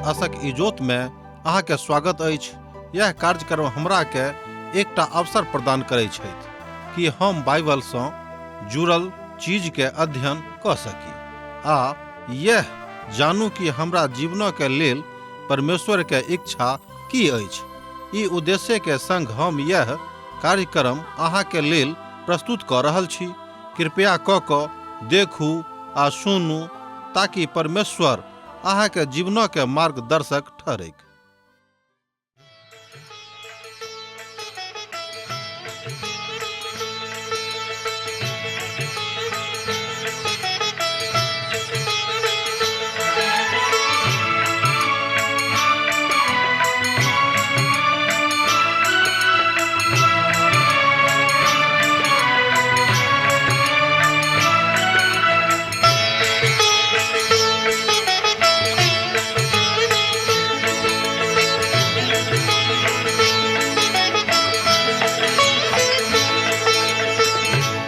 आशक इजोत में अहाँ के स्वागत अछि। यह कार्यक्रम हमरा के एकटा अवसर प्रदान करै छथि कि हम बाइबल सँ जुड़ल चीज के अध्ययन कऽ सकी आ यह जानू कि हमरा जीवन के लेल परमेश्वर के इच्छा की अछि। ई उद्देश्य के संग हम यह कार्यक्रम अहाँ के लेल प्रस्तुत कऽ रहल छी। कृपया कऽ कऽ देखू आ सुनू ताकि परमेश्वर अहाँ के जीवन के मार्गदर्शक ठहरैक।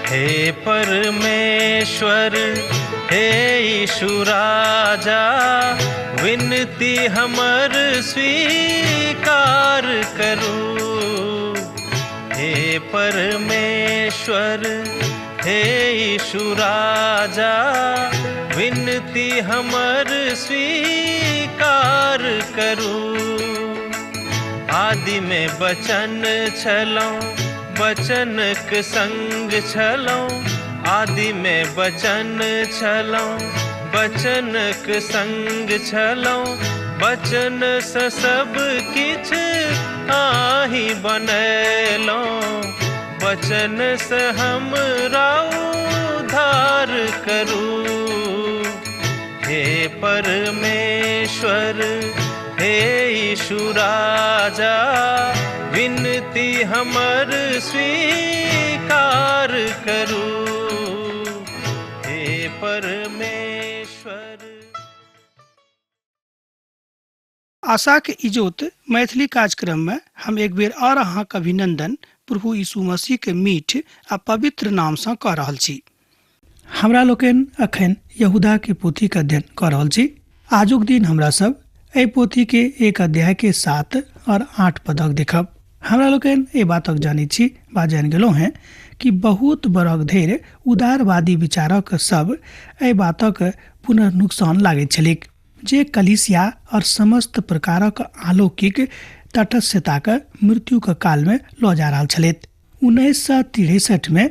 हे परमेश्वर, हे यीशु राजा, विनती हमर स्वीकार करू। हे परमेश्वर, हे यीशु राजा, विनती हमर स्वीकार करू। आदि में बचन छलौं, बचनक संग छलौं। आदि में बचन छलौं, बचनक संग छलौं। बचन से सब किछ आही बनेलौं। बचन से हमरा उद्धार करू। हे परमेश्वर, हे यीशु राजा, विनती हमर स्वीकार करू। हे परमेश्वर। आशाक इजोत मैथिली कार्यक्रम में हम एक बेर और अहाँक अभिनंदन प्रभु यीशु मसीह के मीठ आ पवित्र नाम सँ कऽ रहल छी। हमरा लोकनि अखन यहूदा के पोथी के अध्ययन कऽ रहल छी। आजुक दिन हमरा सब एहि पोथी के 1 अध्याय के 7 और 8 पदक देखब। हमरा लोकनि एहि बातक जानै छी बा जानि गेलहुँ हैं कि बहुत बरख धरि उदारवादी विचारक सब एहि बातक पुनर्नुकसान लागैत छलैक जे कलीसिया और समस्त प्रकारक अलौकिक तटस्थताक मृत्युक कालमे लऽ जा रहल छलथि। 1963 में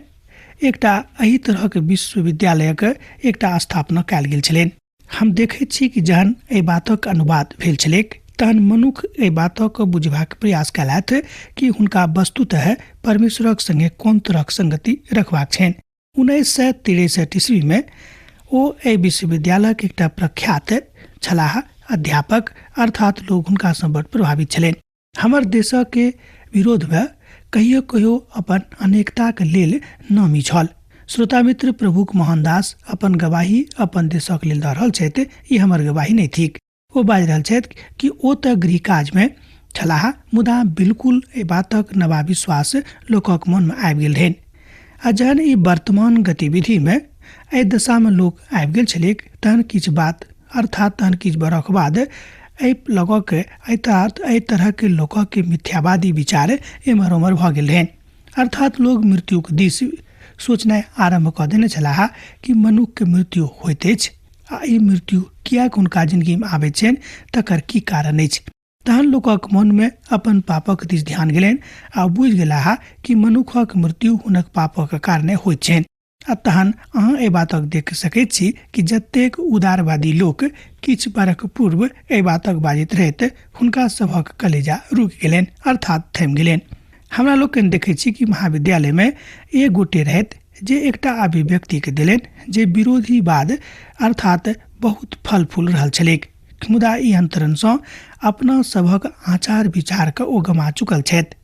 एकटा एहि तरहक विश्वविद्यालयक एकटा स्थापना कयल गेल छलनि। हम देखैत छी कि जहन एहि बातक अनुवाद भेल छलैक तहन मनुख एहि बातक बुझबाक प्रयास कयलथि कि हुनका वस्तुतः परमेश्वरक संगे कोन तरहक संगति रखबाक छनि। 1963 ईस्वी में ओ एहि विश्वविद्यालयक एकटा प्रख्यात छलाह अध्यापक, अर्थात लोग हुनकासँ बड़ प्रभावित छलनि। हमर देशके विरोधमे कहियो कहियो अपन अनेकताक लेल नामी छल। श्रोता मित्र, प्रभुक मोहनदास अपन गवाही अपन देशक लेल दऽ रहल छथि, ई हमर गवाही नहि थिक। ओ बाजि रहल छथि कि ओ तऽ गृह काजमे छलाह, मुदा बिल्कुल एहि बातक नवा विश्वास लोकक मनमे आबि गेल रहनि। आ जहन ई वर्तमान गतिविधिमे एहि दशामे लोक आबि गेल छलैक तहन किछु बात, अर्थात तहन किछु बरख बाद एहि लगक एहि तरहके लोकक मिथ्यावादी विचार एम्हर ओम्हर भऽ गेल रहनि। अर्थात लोग मृत्युक दिस सोचनाइ आरम्भ कऽ देने छलाह कि मनुखके मृत्यु होइत अछि आ ई मृत्यु किएक हुनका जिंदगीमे आबैत छनि, तकर की कारण अछि। तहन लोकक मनमे अपन पापक दिस ध्यान गेलनि आ बुझि गेलाह कि मनुखक मृत्यु हुनक पापक कारणे होइत छनि। आ तहन अहाँ एहि बातक देख सकैत छी कि जतेक उदारवादी लोक किछु बरख पूर्व एहि बातक बाजैत रहैत हुनका सभक कलेजा रुकि गेलनि, अर्थात थमि गेलनि। हमरा लोकनि देखैत छी कि महाविद्यालयमे एक गोटे रहथि जे एकटा अभिव्यक्तिके देलनि जे विरोधीवाद अर्थात बहुत फल फूल रहल छलैक, मुदा ई अन्तरणसँ अपना सभक आचार विचारके ओ गमा चुकल छथि,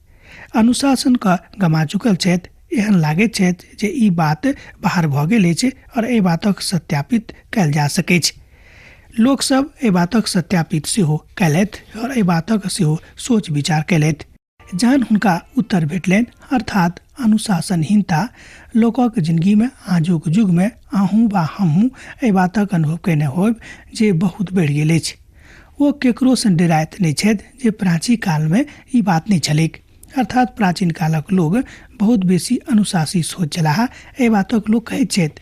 अनुशासनके गमा चुकल छथि। एहन लागैत छथि जे ई बात बाहर भऽ गेल अछि और एहि बातक सत्यापित कयल जा सकैछ। लोकसभ एहि बातक सत्यापित सेहो कयलथि और एहि बातक सेहो सोच विचार कयलथि। जहन हुनका उत्तर भेटलनि, अर्थात अनुशासनहीनता लोकक जिंदगीमे आजुक युगमे अहूँ वा हमहूँ एहि बातक अनुभव कयने होयब जे बहुत बढ़ि गेल अछि। ओ केकरोसँ डराइत नहि छथि, जे प्राचीन कालमे ई बात नहि छलैक। अर्थात प्राचीन कालक लोक बहुत बेसी अनुशासित होइत छलाह, एहि बातक लोक कहैत छथि।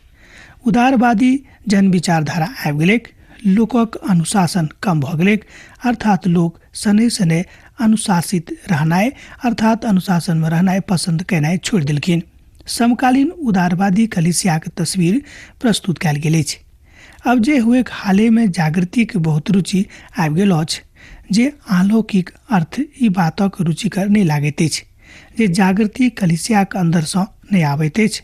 उदारवादी जन विचारधारा आबि गेलैक, लोकक अनुशासन कम भऽ गेलैक। अर्थात लोक शनैः शनैः अनुशासित रहनाइ अर्थात अनुशासनमे रहनाइ पसन्द केनाइ छोड़ि देलखिन। समकालीन उदारवादी कलिसियाक तस्वीर प्रस्तुत कयल गेल अछि। अब जे हुए, हालेमे जागृतिक बहुत रुचि आबि गेल अछि, जे अलौकिक अर्थ ई बातक रुचिकर नहि लागैत अछि जे जागृति कलिसियाक अन्दरसँ नहि आबैत अछि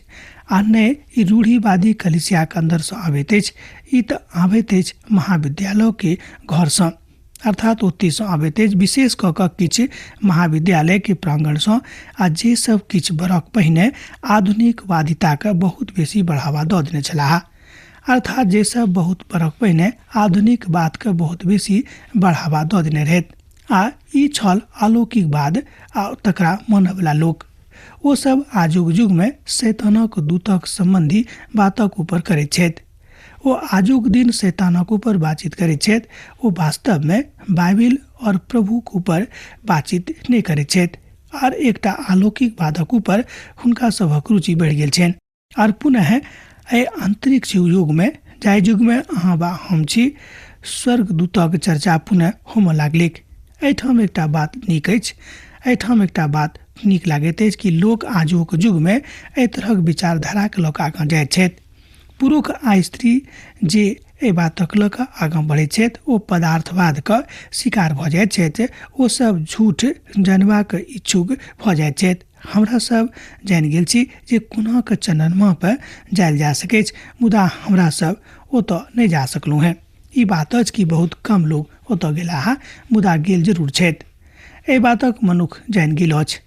आ नहि ई रूढ़िवादी कलिसियाक अन्दरसँ आबैत अछि। ई तऽ आबैत अछि महाविद्यालयके घरसँ, अर्थात ओतहिसँ आबैत अछि, विशेष कऽ कऽ किछु महाविद्यालयके प्राङ्गणसँ, आ जे सब किछु बरख पहिने आधुनिकवादिताके बहुत बेसी बढ़ावा दऽ देने छलाह। अर्थात जे सब बहुत बरख पहिने आधुनिक बातके बहुत बेसी बढ़ावा दऽ देने रहथि। आ ई छल अलौकिकवाद आ तकरा मानयवला लोक। ओ सब आजुक युगमे शैतानक दूतक सम्बन्धी बातक ऊपर करैत छथि। ओ आजुक दिन शैतानक ऊपर बातचीत करैत छथि। ओ वास्तवमे बाइबिल और प्रभुक ऊपर बातचीत नहि करैत छथि। आर एकटा अलौकिक बातक ऊपर हुनका सभक रुचि बढ़ि गेल छनि। आर पुनः एहि अंतरिक्ष युगमे, जाहि युगमे अहाँ वा हम छी, स्वर्गदूतक चर्चा पुनः होमऽ लागलैक। एहिठाम एकटा बात नीक अछि, एहिठाम एकटा बात नीक लागैत अछि कि लोक आजुक युगमे एहि तरहक विचारधाराके लऽ कऽ आगाँ जाइत छथि। पुरुष आ स्त्री जे एहि बातक लऽ कऽ आगाँ बढ़ैत छथि ओ पदार्थवादके शिकार भऽ जाइत छथि। ओ सब झूठ जानबाक इच्छुक भऽ जाइत छथि। हमरा सब जानि गेल छी जे कोना कऽ चन्द्रमा पर जायल जा सकैछ, मुदा हमरा सब ओतऽ नहि जा सकलहुँ हेँ। ई बात अछि कि बहुत कम लोग ओतऽ गेलाह, मुदा गेल जरूर छथि। एहि बातक मनुख जानि गेल अछि।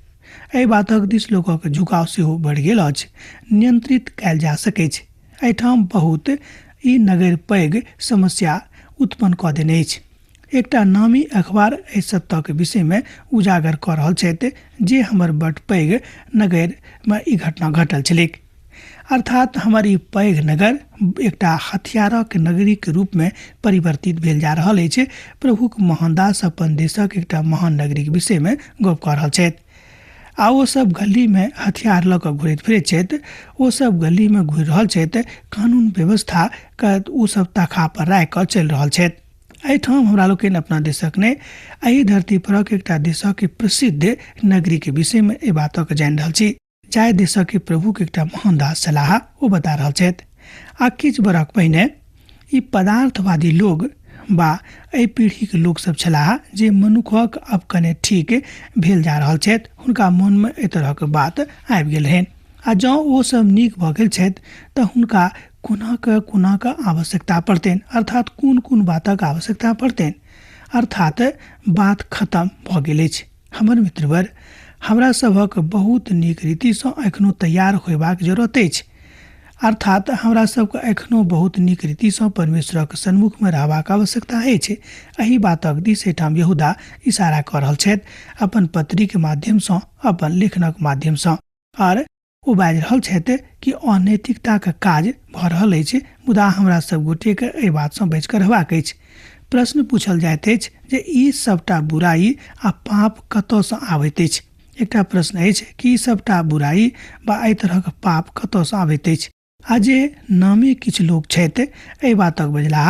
एहि बातक दिस लोकक झुकाव सेहो बढ़ि गेल अछि। नियंत्रित कयल जा सकैछ। एहिठाम बहुत ई नगर पैघ समस्या उत्पन्न कऽ देने अछि। एकटा नामी अखबार एहि सत्यक विषयमे उजागर कऽ रहल छथि जे हमर बड पैघ नगरमे ई घटना घटल छलैक। अर्थात हमर ई पैघ नगर एकटा हथियारक नगरीक रूपमे परिवर्तित भेल जा रहल अछि। प्रभुक महानदास अपन देशक एकटा महान नगरीक विषयमे गप कऽ रहल छथि। आ ओ सब गलीमे हथियार लऽ कऽ घुरैत फिरैत छथि। ओ सब गलीमे घुरि रहल छथि, कानून व्यवस्थाके ओ सब ताखा पर राखि कऽ चलि रहल छथि। एहिठाम हमरा लोकनि अपना देशक नहि, एहि धरती परक एकटा देशक प्रसिद्ध नगरीके विषयमे एहि बातक जानि रहल छी, जाहि देशक प्रभुके एकटा महान दास छलाह ओ बता रहल छथि। आ किछु बरख पहिने ई पदार्थवादी लोग बा एहि पीढ़ीके लोकसभ छलाह जे मनुखक अब कने ठीक भेल जा रहल छथि, हुनका मोनमे एहि तरहक बात आबि गेल रहनि। आ जँ ओ सब नीक भऽ गेल छथि तऽ हुनका कोना कऽ कोना कऽ आवश्यकता पड़तनि, अर्थात कोन कोन बातक आवश्यकता पड़तनि। अर्थात बात खतम भऽ गेल अछि। हमर मित्रवर, हमरा सभक बहुत नीक रीतिसँ एखनो तैयार होयबाक जरूरत अछि। अर्थात हमरा सबके एखनो बहुत नीक रीतिसँ परमेश्वरक सन्मुखमे रहबाक आवश्यकता अछि। एहि बातक दिस एहिठाम यहूदा इशारा कऽ रहल छथि अपन पत्रीके माध्यमसँ, अपन लेखनक माध्यमसँ। आर ओ बाजि रहल छथि कि अनैतिकताक काज भऽ रहल अछि, मुदा हमरा सब गोटेके एहि बातसँ बचि कऽ रहबाक अछि। प्रश्न पूछल जाइत अछि जे ई सबटा बुराइ आ पाप कतऽसँ आबैत अछि। एकटा प्रश्न अछि कि ई सबटा बुराइ वा एहि तरहक पाप कतऽसँ आबैत अछि। आ जे नामी किछु लोक छथि एहि बातक बजलाह,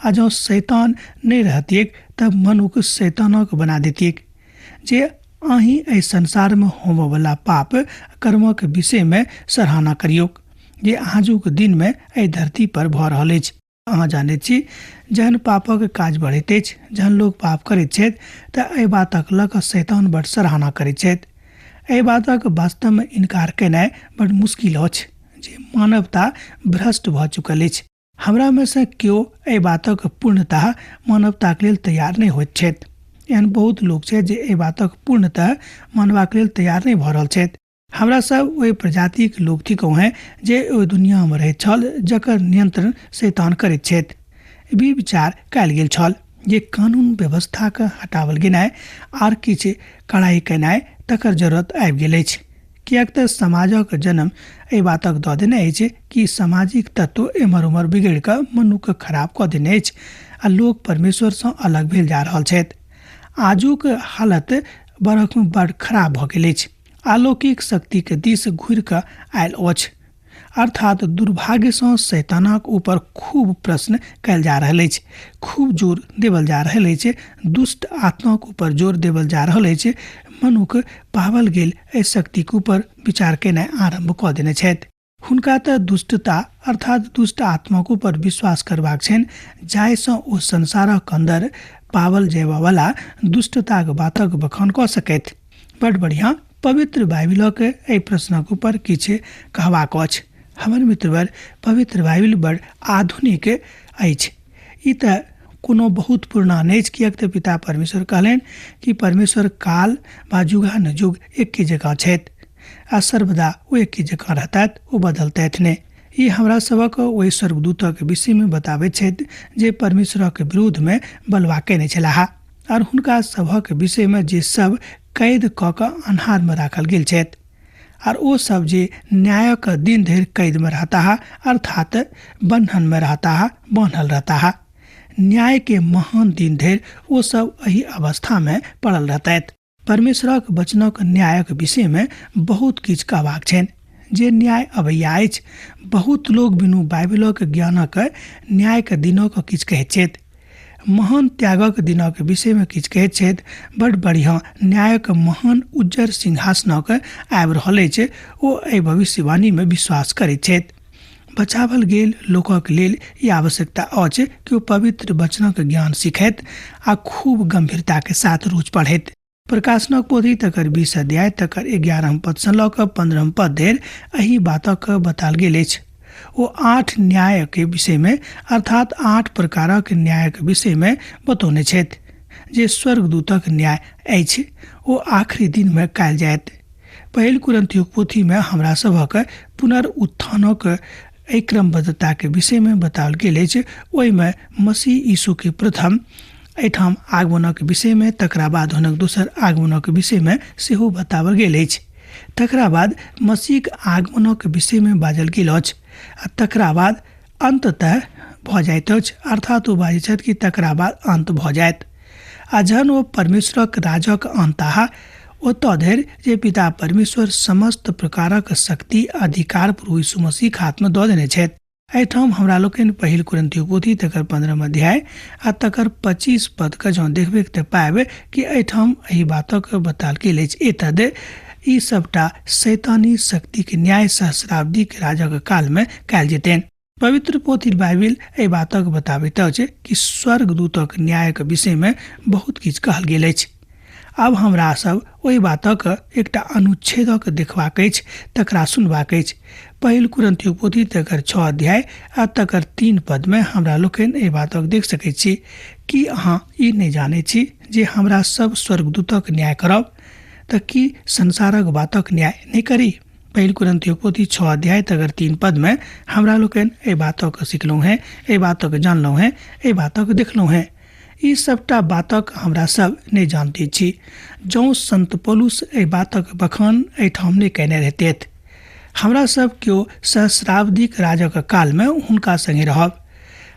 आ जँ शैतान नहि रहतिऐक तऽ मनुख शैतानक बना देतिऐक। जे अहीं एहि संसारमे होमऽवला पाप कर्मक विषयमे सराहना करियौक जे आजुक दिनमे एहि धरती पर भऽ रहल अछि। अहाँ जानैत छी, जहन पापक काज बढ़ैत अछि, जहन लोक पाप करैत छथि तऽ एहि बातक लऽ कऽ शैतान बड सराहना करैत छथि। एहि बातक वास्तवमे इनकार केनाइ बड मुश्किल अछि जे मानवता भ्रष्ट भऽ चुकल अछि। हमरामे सँ केओ एहि बातक पूर्णतः मानवताक लेल तैयार नहि होइत छथि। एहन बहुत लोक छथि जे एहि बातक पूर्णतः मानबाक लेल तैयार नहि भऽ रहल छथि। हमरा सब ओहि प्रजातिक लोक थिकहुँ हेँ जे ओहि दुनियामे रहैत छल जकर नियंत्रण शैतान करैत छथि। ई विचार कयल गेल छल जे कानून व्यवस्थाके हटाओल गेनाइ आर किछु कड़ाइ केनाइ तकर जरूरत आबि गेल अछि, किएक तऽ समाजक जन्म एहि बातक दऽ देने अछि कि सामाजिक तत्व एम्हर ओम्हर बिगड़ि कऽ मनुखके खराब कऽ देने अछि। आ लोक परमेश्वरसँ अलग भेल जा रहल छथि। आजुक हालत बरखमे बड़ खराब भऽ गेल अछि। अलौकिक शक्तिके दिस घुरि कऽ आयल अछि। अर्थात दुर्भाग्यसँ शैतानक ऊपर खूब प्रश्न कयल जा रहल अछि, खूब जोर देवल जा रहल अछि, दुष्ट आत्माक ऊपर जोर देवल जा रहल अछि। मनुख पावल गेल एहि शक्तिक ऊपर विचार केनाइ आरम्भ कऽ देने छथि। हुनका तऽ दुष्टता अर्थात दुष्ट आत्माक ऊपर विश्वास करबाक छनि, जाहिसँ ओ संसारक अन्दर पावल जयबावला दुष्टताक बातक बखान कऽ सकथि। बड़ बढ़िआँ। पवित्र बाइबिलक एहि प्रश्नक ऊपर किछु कहबाक अछि। हमर मित्रवर, पवित्र बाइबिल बड़ आधुनिक अछि। ई तऽ कोनो बहुत पुरना नहि अछि, किएक तऽ पिता परमेश्वर कहलनि कि परमेश्वर काल वा युगानुयुग एके जकाँ छथि आ सर्वदा ओ एके जकाँ रहतथि, ओ बदलतथि नहि। ई हमरा सभक ओहि स्वर्गदूतक विषयमे बताबैत छथि जे परमेश्वरक विरोधमे बलवा कयने छलाह आओर हुनका सभक विषयमे जे सब कैद कऽ कऽ अन्हारमे राखल गेल छथि आओर ओ सब जे न्यायक दिन धरि कैदमे रहताह, अर्थात बन्धनमे रहताह, बान्हल रहताह। न्याय के महान दिन धरि ओ सब एहि अवस्थामे पड़ल रहतथि। परमेश्वरक वचनक न्यायक विषयमे बहुत किछु कहबाक छनि जे न्याय अबैया अछि। बहुत लोक बिनु बाइबिलक ज्ञानक न्यायके दिनक किछु कहैत छथि, महान त्यागक दिनक विषयमे किछु कहैत छथि। बड़ बढ़िआँ, न्यायक महान उज्जर सिंहासनक आबि रहल अछि, ओ एहि भविष्यवाणीमे विश्वास करैत छथि। बचावल गेल लोकक लेल ई आवश्यकता अछि कि ओ पवित्र वचनक ज्ञान सीखैत आ खूब गंभीरताके साथ रोज पढ़ैत। प्रकाशनक पोथी तकर 20 अध्याय तकर 11 पदसँ लऽ कऽ 15 पद धरि एहि बातक बतायल गेल अछि। ओ 8 न्यायके विषयमे अर्थात 8 प्रकारक न्यायक विषयमे बतौने छथि जे स्वर्गदूतक न्याय अछि, ओ आखिरी दिनमे कयल जायत। पहिल कुरिन्थियोक पोथीमे हमरा सभक पुनरुत्थानक एहि क्रमबद्धताके विषयमे बताओल गेल अछि। ओहिमे मसीह यीशुके प्रथम एहिठाम आगमनक विषयमे, तकरा बाद हुनक दोसर आगमनक विषयमे सेहो बताओल गेल अछि। तकरा बाद मसीहक आगमनक विषयमे बाजल गेल अछि आ तकरा बाद अन्ततः भऽ जाइत अछि, अर्थात ओ बाजै छथि कि तकरा बाद अन्त भऽ जायत। आ जहन ओ परमेश्वरक राजक अन्ताह ओतऽ धरि जे पिता परमेश्वर समस्त प्रकारक शक्ति अधिकार प्रभु यीशु मसीह हाथमे दऽ देने छथि। एहिठाम हमरा लोकनि पहिल कुरिन्थियो पोथी तकर 15 अध्याय आ तकर 25 पदके जँ देखबै तऽ पायब कि एहिठाम एहि बातक बतायल गेल अछि। एतद ई सबटा शैतानी शक्तिके न्याय सहस्राब्दीके राजक कालमे कयल जेतनि। पवित्र पोथी बाइबिल एहि बातक बताबैत अछि कि स्वर्गदूतक न्यायक विषयमे बहुत किछु कहल गेल अछि। आब हमरा सब ओहि बातक एकटा अनुच्छेदक देखबाक अछि, तकरा सुनबाक अछि। पहिल कुरिन्थियो पोथी तकर 6 अध्याय आ तकर 3 पदमे हमरा लोकनि एहि बातक देख सकैत छी। कि अहाँ ई नहि जानै छी जे हमरा सब स्वर्गदूतक न्याय करब? तऽ की संसारक बातक न्याय नहि करी? पहिल कुरिन्थियो पोथी 6 अध्याय तकर 3 पदमे हमरा लोकनि एहि बातक सिखलहुँ हेँ, एहि बातक जानलहुँ हेँ, एहि बातक देखलहुँ हेँ। ई सबटा बातक हमरा सब नहि जानते छी। जँ संत पौलुस एहि बातक बखान एहिठाम नहि कयने रहितथि, हमरा सब केओ सहस्राब्दीक राजक कालमे हुनका संगे रहब।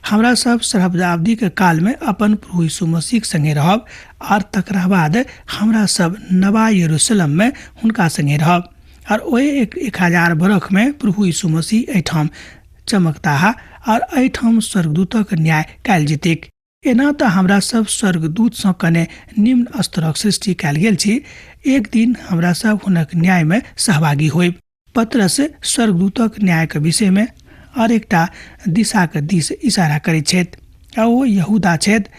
हमरा सब सहस्राब्दीक कालमे अपन प्रभु यीशु मसीहक संगे रहब आर तकरा बाद हमरा सब नवा यरूशलेममे हुनका संगे रहब आर ओहि 1000 बरखमे प्रभु यीशु मसीह एहिठाम चमकताह आर एहिठाम स्वर्गदूतक न्याय कयल जेतैक। एना तऽ हमरा सब स्वर्गदूतसँ कने निम्न स्तरक सृष्टि कयल गेल छी। एक दिन हमरा सब हुनक न्यायमे सहभागी होइब। पतरस स्वर्गदूतक न्यायके विषयमे आओर एकटा दिशाके दिस इशारा करैत छथि आ ओ यहूदा छथि।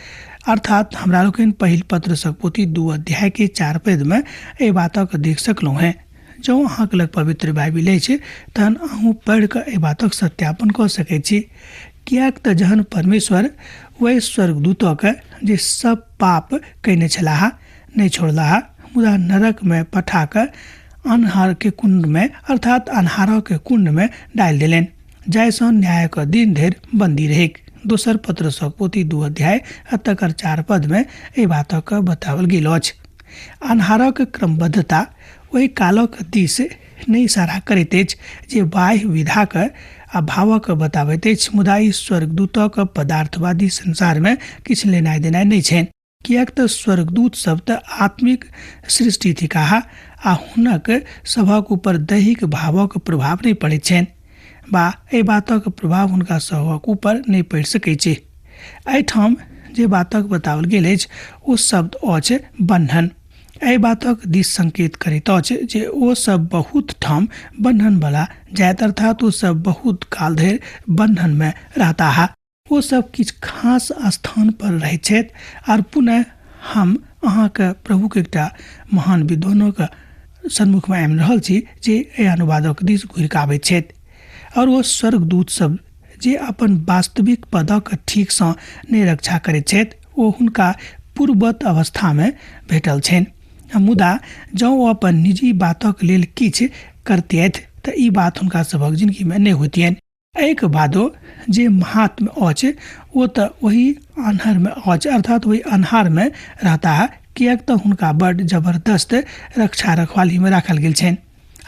अर्थात हमरा लोकनि पहिल पत्रसक पोथी 2 अध्याय के 4 पदमे एहि बातक देख सकलहुँ हेँ। जँ अहाँके लग पवित्र बाइबिल अछि तहन अहूँ पढ़ि कऽ एहि बातक सत्यापन कऽ सकैत छी। किएक तऽ जहन परमेश्वर ओहि स्वर्गदूतक जे सब पाप कयने छलाह नहि छोड़लाह, मुदा नरकमे पठा कऽ अन्हारके कुण्डमे अर्थात अन्हारके कुण्डमे डालि देलनि, जाहिसँ न्यायक दिन धरि बन्दी रहैक। दोसर पत्रसक पोथी 2 अध्याय आ तकर 4 पदमे एहि बातक बताओल गेल अछि। अन्हारक क्रमबद्धता ओहि कालक दिस नहि इशारा करैत अछि जे बाह्य विधाक आ भावक बताबैत अछि, मुदा ई स्वर्गदूतक पदार्थवादी संसारमे किछु लेनाइ देनाइ नहि छनि, किएक तऽ स्वर्गदूत सब तऽ आत्मिक सृष्टि थिकाह आ हुनक सभक ऊपर दैहिक भावक प्रभाव नहि पड़ैत छनि बा एहि बातक प्रभाव हुनका सभक ऊपर नहि पड़ि सकैत छै। एहिठाम जे बातक बताओल गेल अछि ओ शब्द अछि बन्हन। एहि बातक दिस संकेत करैत अछि जे ओ सब बहुत ठाम बन्हन बला जायत, अर्थात ओ सब बहुत काल धरि बन्हनमे रहताह। ओ सब किछु खास स्थान पर रहैत छथि। आर पुनः हम अहाँके प्रभुके एकटा महान विद्वानक सन्मुखमे आबि रहल छी जे एहि अनुवादक दिस घुरि कऽ आबैत छथि। आओर ओ स्वर्गदूत सब जे अपन वास्तविक पदक ठीकसँ नहि रक्षा करैत छथि, ओ हुनका पूर्ववत अवस्थामे भेटल छनि। मुदा जँ ओ अपन निजी बातक लेल किछु करतियथि तऽ ई बात हुनका सभक जिनगीमे नहि होइतियनि। एहिके बादो जे महात्म अछि ओ तऽ ओही अन्हरमे अछि, अर्थात ओहि अन्हारमे रहताह, किएक तऽ हुनका बड्ड जबरदस्त रक्षा रखवालीमे राखल गेल छनि।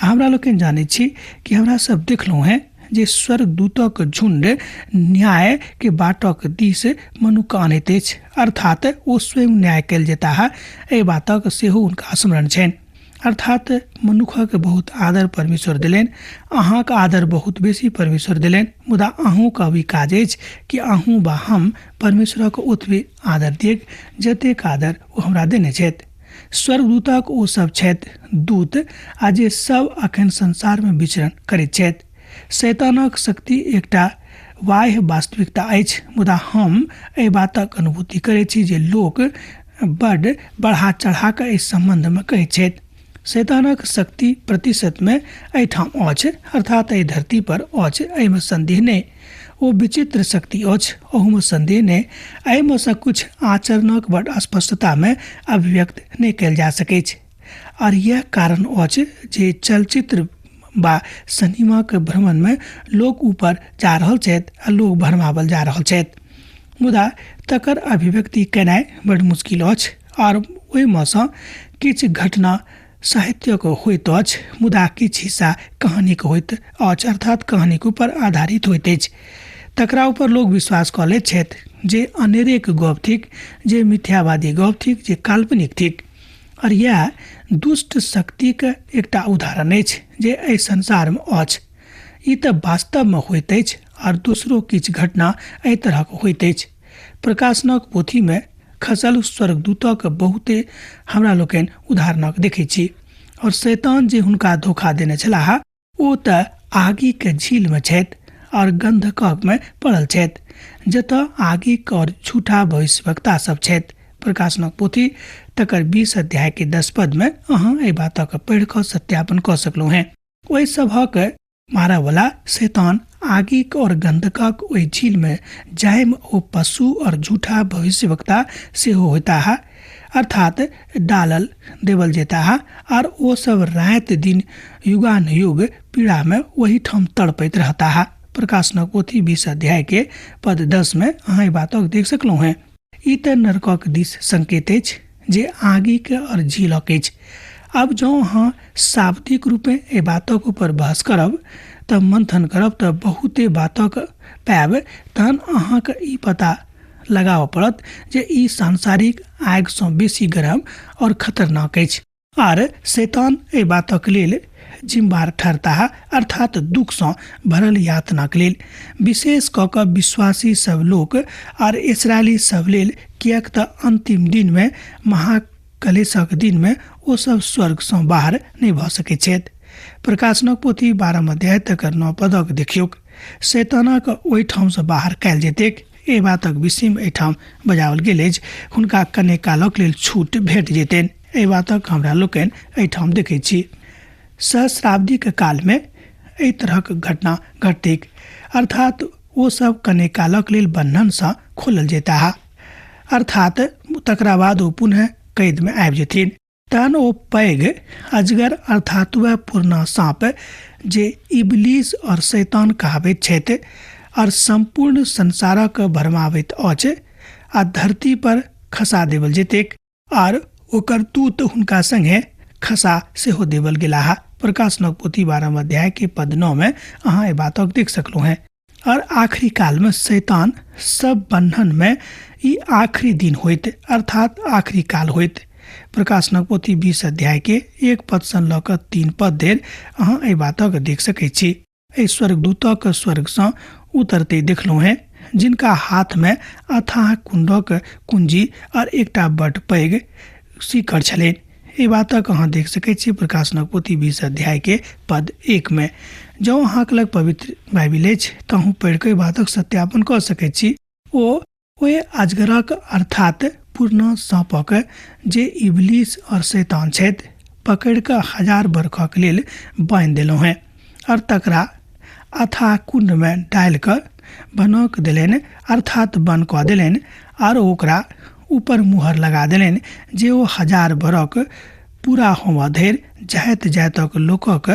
आ हमरा लोकनि जानैत छी कि हमरा सब देखलहुँ हेँ जे स्वर्गदूतक झुण्ड न्यायके बाटक दिस मनुक्ख आनैत अछि, अर्थात ओ स्वयं न्याय कयल जेताह, एहि बातक सेहो हुनका स्मरण छनि। अर्थात मनुखक बहुत आदर परमेश्वर देलनि, अहाँक आदर बहुत बेसी परमेश्वर देलनि, मुदा अहूँके अभी काज अछि कि अहूँ बा हम परमेश्वरक ओतबे आदर दियैक जतेक आदर ओ हमरा देने छथि। स्वर्गदूतक ओ सब छथि दूत आ जे सब अखन संसारमे विचरण करैत छथि। शैतानक शक्ति एकटा बाह्य वास्तविकता अछि, मुदा हम एहि बातक अनुभूति करैत छी जे लोक बड्ड बढ़ा चढ़ा कऽ एहि सम्बन्धमे कहैत छथि। शैतानक शक्ति प्रतिशतमे एहिठाम अछि, अर्थात एहि धरती पर अछि, एहिमे सन्देह नहि। ओ विचित्र शक्ति अछि, ओहूमे सन्देह नहि। एहिमे सँ किछु आचरणक बड्ड स्पष्टतामे अभिव्यक्त नहि कयल जा सकैछ। आर इएह कारण अछि जे चलचित्र बा सिनेमाके भ्रमणमे लोक ऊपर जा रहल छथि आ लोक भरमावल जा रहल छथि, मुदा तकर अभिव्यक्ति केनाइ बड्ड मुश्किल अछि। आर ओहिमे सँ किछु घटना साहित्यक होइत अछि, मुदा किछु हिस्सा कहानीके होइत अछि, अर्थात कहानीके ऊपर आधारित होइत अछि। तकरा ऊपर लोक विश्वास कऽ लैत छथि जे अनेरेके गप थिक, जे मिथ्यावादी गप थिक, जे काल्पनिक थिक। आओर इएह दुष्ट शक्तिके एकटा उदाहरण अछि जे एहि संसारमे अछि। ई तऽ वास्तवमे होइत अछि आर दोसरो किछु घटना एहि तरहक होइत अछि। प्रकाशनक पोथीमे खसल स्वर्गदूतक बहुते हमरा लोकनि उदाहरणक देखै छी। आओर शैतान जे हुनका धोखा देने छलाह ओ तऽ आगिके झीलमे छथि आओर गन्धकमे पड़ल छथि, जतऽ आगिक आओर झूठा भविष्यवक्ता सब छथि। प्रकाशनक पोथी तकर 20 अध्यायके 10 पदमे अहाँ एहि बातक पढ़ि कऽ सत्यापन कऽ सकलहुँ हेँ। ओहि सभक मारऽवला शैतान आगिक आओर गन्धकक ओहि झीलमे जाहिमे ओ पशु आओर झूठा भविष्यवक्ता सेहो होताह, अर्थात डालल देवल जेताह, आर ओ सब राति दिन युगानुयुग पीड़ामे ओहिठाम तड़पैत रहताह। प्रकाशनक पोथी 20 अध्यायके पद 10 मे अहाँ एहि बातक देख सकलहुँ हेँ। ई तऽ नरकक दिस संकेत अछि जे आगिके आओर झीलक अछि। आब जँ अहाँ शाब्दिक रूपेँ एहि बातक ऊपर बहस करब तऽ मंथन करब तऽ बहुते बातक पायब, तहन अहाँके ई पता लगाबऽ पड़त जे ई सांसारिक आगिसँ बेसी गरम आओर खतरनाक अछि। आर शैतान एहि बातक लेल जिम्मेवार ठहरताह, अर्थात दुखसँ भरल यातनाक लेल, विशेष कऽ कऽ विश्वासी सब लोक आर इसराइली सब लेल, किएक तऽ अन्तिम दिनमे महाकलेशक दिनमे ओ सब स्वर्गसँ बाहर नहि भऽ सकैत छथि। प्रकाशनक पोथी 12 अध्याय तकर 9 पदक देखियौक। शैतानक ओहिठामसँ बाहर कयल जेतैक, एहि बातक विषयमे एहिठाम बजाओल गेल अछि। हुनका कने कालक लेल छूट भेट जेतनि, एहि बातक हमरा लोकनि एहिठाम देखैत छी। सहस्राब्दीके कालमे एहि तरहक घटना घटतैक, अर्थात ओ सब कने कालक लेल बन्धनसँ खोलल जेताह, अर्थात तकरा बाद ओ पुनः कैदमे आबि जेथिन। तहन ओ पैघ अजगर अर्थात वएह पुरना साँप जे इबलीस और शैतान कहाबैत छथि और सम्पूर्ण संसारक भरमाबैत अछि आ धरती पर खसा देवल जेतैक, आर ओकर दूत हुनका संगे खसा सेहो देवल गेलाह। प्रकाशनक पोथी 12 अध्याय के पद 9 में अहाँ एहि बातक देख सकलहुँ हेँ। और आखिरी काल में शैतान सब बन्धन में ई आखिरी दिन होइत, अर्थात आखिरी काल होइत। प्रकाशनक पोथी 20 अध्याय के 1 पद सँ लऽ कऽ 3 पद धरि अहाँ एहि बातक देख सकैत छी। एहि स्वर्गदूतक स्वर्ग सँ उतरते देखलहुँ हेँ, जिनका हाथ में अथाह कुंडक कुंजी और एकटा बड पैघ सीकर छलनि। एहि बातक अहाँ देख सकैत छी प्रकाशनक पोथी 20 अध्याय के पद 1 में। जँ अहाँके लग पवित्र बाइबिल अछि तऽ अहूँ पढ़ि कऽ एहि बातक सत्यापन कऽ सकैत छी। ओ ओहि अजगरक अर्थात पुरना साँपक जे इबलीस और शैतान छथि पकड़ि कऽ 1000 बरखक लेल बान्हि देलहुँ हेँ और तकरा अथाह कुण्डमे डालि कऽ बनक देलनि, अर्थात बन कऽ देलनि, आर ओकरा ऊपर मुहर लगा देलनि जे ओ 1000 बरख पूरा होमऽ धरि जाइत जाइतक लोकक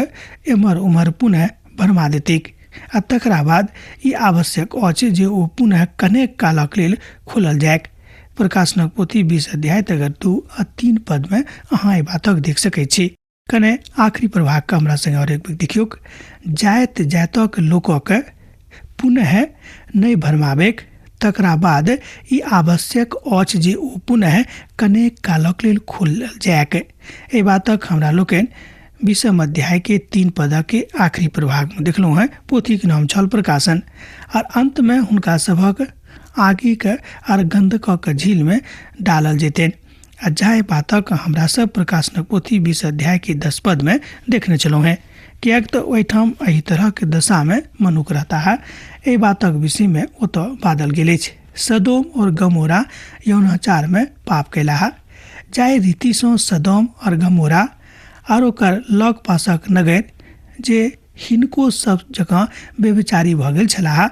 एम्हर ओम्हर पुनः भरमा देतैक। आ तकरा बाद ई आवश्यक अछि जे ओ पुनः कनेक कालक लेल खोलल जाइक। प्रकाशनक पोथी 20 अध्याय तकर 2 आ 3 पद में अहाँ एहि बातक देख सकैत छी। कने आखिरी प्रभाग के हमरा संगे और एक बेर देखियौक। जाइत जाइतक लोकक पुनः नहि भरमाबैक, तकरा बाद ई आवश्यक अछि जे ओ पुनः कनेक कालक लेल खोलल जाइक। एहि बातक हमरा लोकनि 20 अध्याय के 3 पदक के आखिरी प्रभाग में देखलहुँ हेँ। पोथीके नाम छल प्रकाशन। आर अंत में हुनका सभक आगिके आर गंधकक झील में डालल जेतनि। आ जाहि बातक हमरा सब प्रकाशनक पोथी 20 अध्याय के 10 पद में देखने छलहुँ हेँ, किएक तऽ ओहिठाम एहि तरहक दशा में मनुख रहता है। एहि बातक विषय में ओतऽ बादल गेल अछि। सदोम और गमोरा यौनाचार में पाप कयलाह। जाहि रीतिसँ सदोम और गमोरा आर ओकर लग पासक नगर जे हिनको सब जकाँ व्यभिचारी भऽ गेल छलाह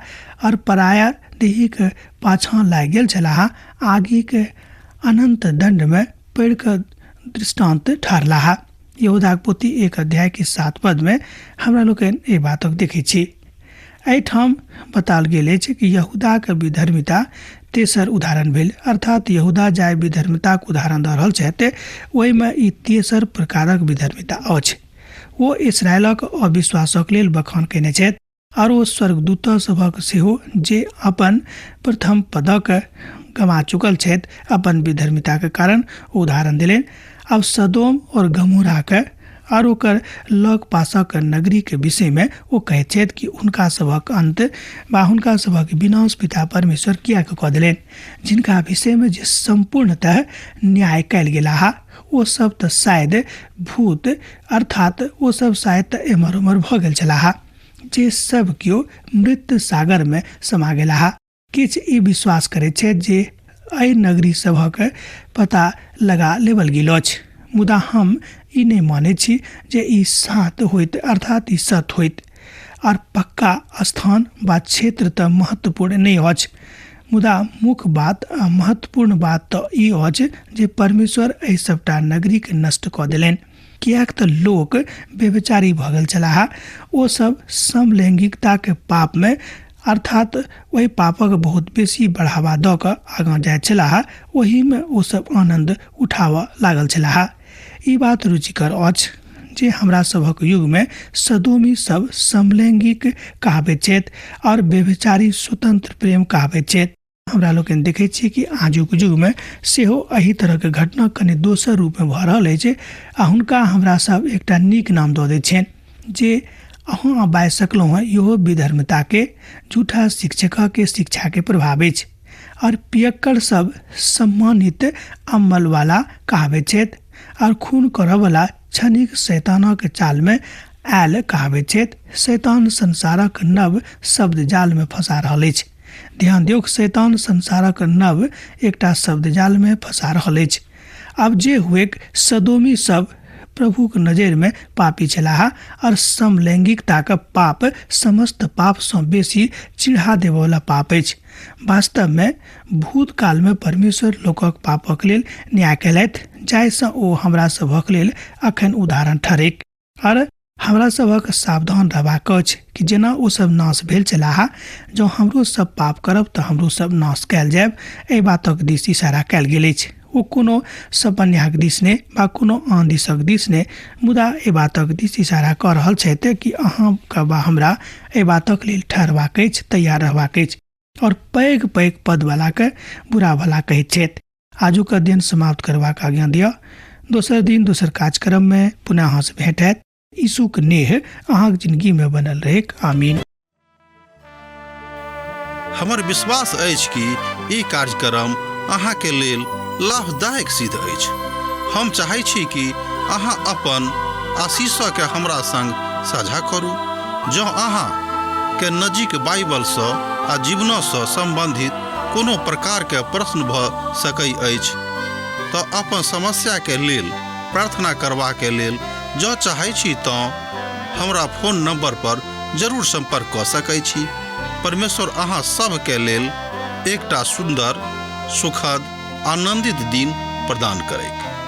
और पराया देहीक पाछाँ लागि गेल छलाह, आगिक अनंत दंड में पड़ि कऽ दृष्टान्त ठहरलाह। यहूदाक पोथी 1 अध्याय के 7 पद में हमरा लोकनि एहि बातक देखै छी। एहिठाम बताओल गेल अछि कि यहूदाक विधर्मिता तेसर उदाहरण भेल, अर्थात यहूदा जाहि विधर्मिताक उदाहरण दऽ रहल छथि ओहिमे ई तेसर प्रकारक विधर्मिता अछि। ओ इसराइलक अविश्वासक लेल बखान कयने छथि आर ओ स्वर्गदूत सभक सेहो जे अपन प्रथम पदक गमा चुकल छथि अपन विधर्मिताक कारण उदाहरण देलनि। आब सदोम और गमोराक आर ओकर लग पासक नगरीके विषयमे ओ कहैत छथि कि हुनका सभक अंत वा हुनका सभक विनाश पिता परमेश्वर किएक कऽ देलनि, जिनका विषयमे जे सम्पूर्णतः न्याय कयल गेलाह ओ सब तऽ शायद भूत अर्थात ओ सब शायद तऽ एम्हर ओम्हर भऽ गेल छलाह जे सब केओ मृत सागरमे समा गेलाह। किछु ई विश्वास करैत छथि जे एहि नगरी सभक पता लगा लेबल गेल अछि, मुदा हम ई नहि मानैत छी जे ई सात होइत अर्थात ई सत होइत। आर पक्का स्थान वा क्षेत्र तऽ महत्वपूर्ण नहि अछि, मुदा मुख्य बात आ महत्वपूर्ण बात तऽ ई अछि जे परमेश्वर एहि सभटा नगरीके नष्ट कऽ देलनि, किएक तऽ लोक व्यभिचारी भऽ गेल छलाह। ओ सब समलैंगिकताके पापमे अर्थात ओहि पापक बहुत बेसी बढ़ावा दऽ कऽ आगाँ जाइत छलाह, ओहिमे ओ सब आनन्द उठाबऽ लागल छलाह। ई बात रुचिकर अछि जे हमरा सभक युगमे सदोमी सब समलैंगिक कहाबैत छथि आओर व्यभिचारी स्वतंत्र प्रेम कहाबैत छथि। हमरा लोकनि देखै छियै कि आजुक युगमे सेहो एहि तरहके घटना कनि दोसर रूपमे भऽ रहल अछि आ हुनका हमरा सब एकटा नीक नाम दऽ दै छियनि जे अहाँ बाजि सकलहुँ हँ इहो विधर्मताके झूठा शिक्षकके शिक्षाके प्रभाव अछि। आओर पियक्कड़ सब सम्मानित अमलवाला कहाबैत छथि आओर खून करऽवला क्षणिक शैतानक चालमे आयल कहाबैत छथि। शैतान संसारक नव शब्द जालमे फँसा रहल अछि। ध्यान दियौक, शैतान संसारक नव एकटा शब्द जालमे फँसा रहल अछि। आब जे हुएक, सदोमी सब प्रभुक नजरिमे पापी छलाह आओर समलैंगिकताक पाप समस्त पापसँ बेसी चिढ़ा देबऽवला पाप अछि। वास्तवमे भूतकालमे परमेश्वर लोकक पापक लेल न्याय कयलथि, जाहिसँ ओ हमरा सभक लेल अखन उदाहरण ठहरैक। आओर हमरा सभक सावधान रहबाक अछि कि जेना ओ सब नाश भेल छलाह, जँ हमरो सब पाप करब तऽ हमरो सब नाश कयल जायब, एहि बातक दिस इशारा कयल गेल अछि। ओ कोनो सपन्याक दिस ने वा कोनो आन दिसक दिस ने, मुदा एहि बातक दिस इशारा कऽ रहल छथि कि अहाँके वा हमरा एहि बातक लेल ठहरबाक अछि, तैयार रहबाक अछि। आओर पैघ पैघ पदवलाके बुरा भला कहैत छथि। आजुक अध्ययन समाप्त करबाक आज्ञा दिअ। दोसर दिन दोसर कार्यक्रममे पुनः अहाँसँ भेंट हैत। यीशुक नेह अहाँक जिंदगीमे बनल रहैक। आमीन। हमर विश्वास अछि कि ई कार्यक्रम अहाँके लेल लाभदायक सिद्ध अछि। हम चाहै छी कि अहाँ अपन आशीषके हमरा संग साझा करू। जँ अहाँ के नजीक बाइबलसँ आ जीवनसँ सम्बन्धित कोनो प्रकारके प्रश्न भऽ सकै अछि तऽ अपन समस्याके लेल प्रार्थना करबाके लेल जँ चाहै छी तँ हमरा फोन नंबर पर जरूर संपर्क कऽ सकै छी। परमेश्वर अहाँ सभके लेल एकटा सुन्दर, सुखद, आनंदित दिन प्रदान करैक।